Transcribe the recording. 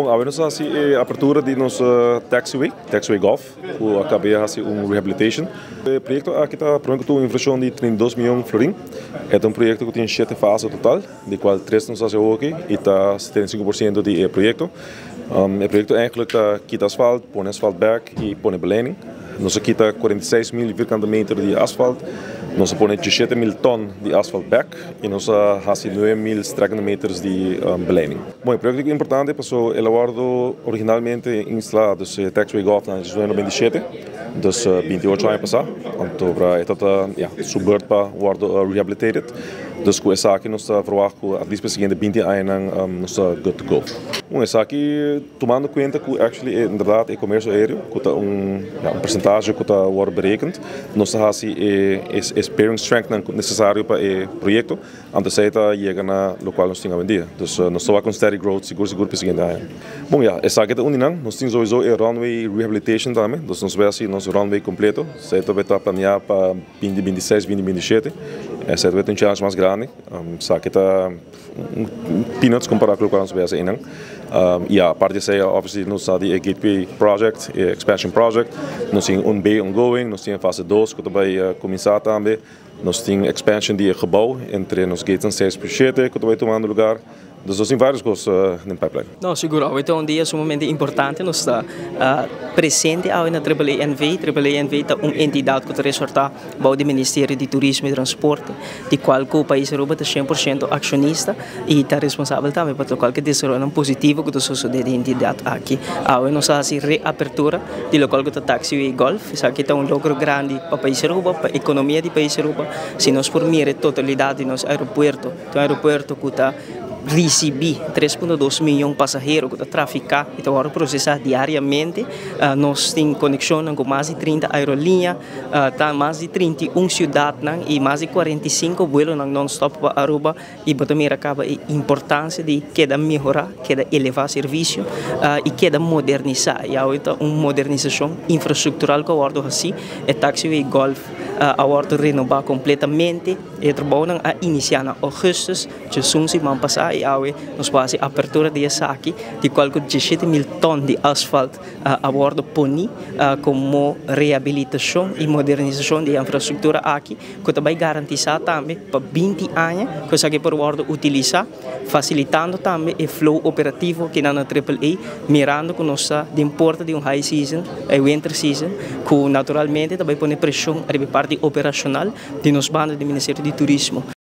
Bon, awe nos a hasi e apertura di nos taxiway, Taxiway Golf, ku a kaba di hasi un rehabilitation. E proyekto aki ta promé ku tur un invershon di 32 mion florin. E ta un proyekto ku tin shete fase total, di kual tres nos hasi awoki i ta 75% di e proyekto. E proyekto eigenlijk ta kita asfalt, pone asfalt bèk i pone belening. Nos a kita 46 mil vierkante meter di asfalt, nos a pone 17 mil ton di asfalt bèk i nos a hasi 9 mil strekkende meters di belening. Bon, e proyekto ta importante pasobra el a wòrdu originalmente instalá, dus e Taxiway Golf na 1997, dus 28 aña pasá. Anto e ta ya su beurt pa wòrdu rehabilitated. Dus ku esaki nos ta verwacht ku at least pa e siguiente 20 añanan nos ta good to go. Bon, esaki tumando kuenta ku actually inderdaad e komersio aéreo ku ta un, ja, un persentahe ku ta wòrdu berekend, nos ta hasi e bearing strength nan nesesario pa e proyekto, anto esei ta yega na lokual nos tin awendia. Dus nos ta wak un steady growth sigur sigur pa e siguiente aña. Bon, ya, esaki ta un di nan. Nos tin sowieso e runway rehabilitation tambe, dus nos bai hasi nos runway kompleto. Esei ta ta planeá pa 2026, 2027. Esei ta un challenge mas grandi. Esaki ta peanuts kompará ku lokual nos bai hasi einan. Ya, aparte di esei, obviously nos sa di e Gateway Project, e expansion project. Nos tin un B ongoing, nos tin fase 2 ku ta bai kuminsá tambe. Nos tin expansion di e gebouw entre nos gates 6 por 7 ku ta bai tumando lugar. Dus nos tin varios kos den pipeline. No, sigur. Awe ta un dia sumamente importante. Nos ta presente awe na AAA NV. AAA NV ta un entidat ku ta resortá bou di Ministerio di Turismo i Transporte, di kual ku pais Aruba ta 100% akshonista i ta responsabel tambe pa tur kualke desaroyonan positivo ku ta sosodé den e entidat aki. Awe nos a hasi reapertura di lokual ku ta Taxiway Golf. Esaki ta un logro grandi pa pais Aruba, pa ekonomia di pais Aruba. Si nos por mira e totalidat di nos aeropuerto, ta un aeropuerto ku ta risibí 3.2 mion pasahero ku ta trafiká i ta wòrdu prosesá diariamente. Nos tin konekshonnan ku mas di 30 aerolínea, ta mas di 31 siudatnan i mas di 45 buelonan non-stop pa Aruba, i bo ta mira kaba e importansia di keda mehorá, keda elevá servisio i keda modernisá. I awe ta un modernisashon infrastruktural ku a wòrdu hasí. E Taxiway Golf a wòrdu renobá kompletamente. E trabounan a inisiá na ougùstùs, djesun siman pasá, i awe nos por hasi apertura di esaki, di kual ku 17.000 tòn di asfalt a wòrdu poní komo rehabilitashon i modernisashon di e infrastruktura aki, ku ta bai garantisá tambe pa 20 aña ku esaki por wòrdu utilisá, fasilitando tambe e flow operativo kinan na Triple A, mirando ku nos ta den porta di un high season, e winter season, ku naturalmente ta bai pone preshon riba e parti operashonal di nos banda di Ministerio di Turismo.